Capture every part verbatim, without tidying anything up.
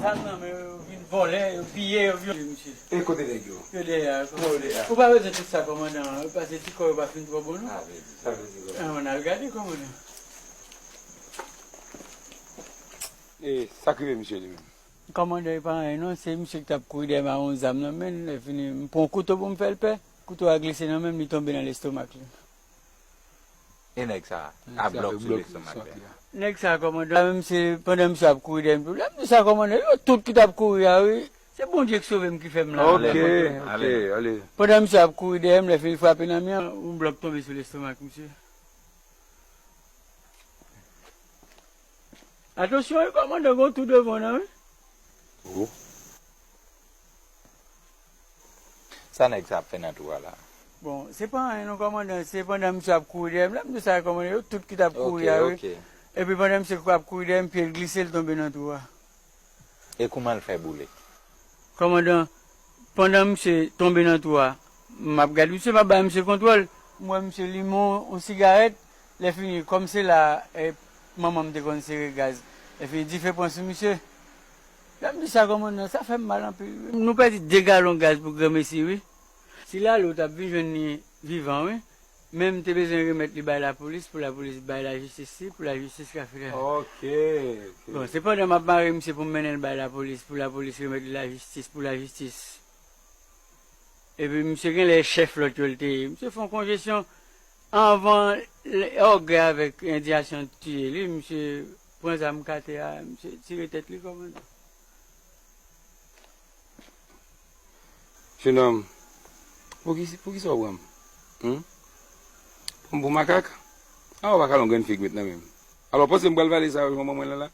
Zam nan men yo, yo vin vòlè, yo piye, yo vyole misye. E kote nèg yo? Yo dèyè a. Yo dèyè a. Ou pa bezwen tout sa, kòmandan. Yo pase ti kò yo pa fin twò bon, non. Sa vle di. Sa vle di, kòmandan. An, n al gade, kòmandan. E sa k rive misye li menm? Kòmandan, e pa anyen non, se misye ki t ap kouri dèyè m ak yon zam nan men l, lè fini, m pran yon kouto pou m fè l pè, kouto a glise nan men m, li tonbe nan lestomak li. E nèg sa a, a blòk sou lestomak li a. Nèg sa a, kòmandan, la menm se pandan misye ap kouri dèyè m tou. Lè m di sa, kòmandan, yo tout ki t ap kouri a, wi. Se Bondye ki sove m ki fè m la. Ok, ok, ale. Pandan misye ap kouri dèyè m, lè fini frape nan mi an, yon blòk tonbe sou lestomak misye. Atansyon, wi, kòmandan, gon tou devan w nan, wi. Oh. Sa nèg sa ap fè nan twou a la? Bon, se pa anyen non, kòmandan, se pandan misye ap kouri dèyè m, lè m di sa, kòmandan, yo tout ki t ap kouri a, wi. Ok, ok. Epi pandan misye ap kouri dèyè m, pye l glise, l tonbe nan twou a. E kouman l fè boule? Kòmandan, pandan misye tonbe nan twou a, m ap gade misye, m ap bay misye kontwòl. M wè misye limen yon sigarèt. Lè fini, kòm se la, eh, manman m te konn sere gaz. Lè fini, dife pran sou misye. Lè m di sa, kòmandan, sa fè m mal anpil, wi. Nou pèdi de galon gaz pou granmesi, wi. Si l ale, ou t ap vin jwenn li vivan, wi. Men m te bezwen remèt li bay lapolis, pou lapolis bay lajistis li, pou lajistis ka fè. Ok, ok. Bon, se pandan m ap mare misye pou m mennen l bay lapolis, pou lapolis remèt li lajistis, pou lajistis. Epi misye genlè chèf lòt yo l te ye. Misye fè yon konjesyon anvan lè, ògè avèk endiyasyon tiye li, misye pran zam kate a, misye tire tèt li kòmandan. Jenòm, poukisa, poukisa w pran m? Hmm? Pran m pou makak? A, w pa ka yon grenn fig met nan men m. Alò, w panse m pral vale sa yo jan w ban mwen la la?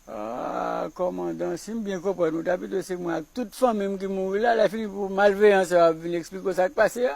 Ah, kòmandan, si m byen konprann ou, ta pito se mwen ak tout fanmi m ki mouri la, lè fini pou malveyan sa yo ap vin eksplike w sa k pase a.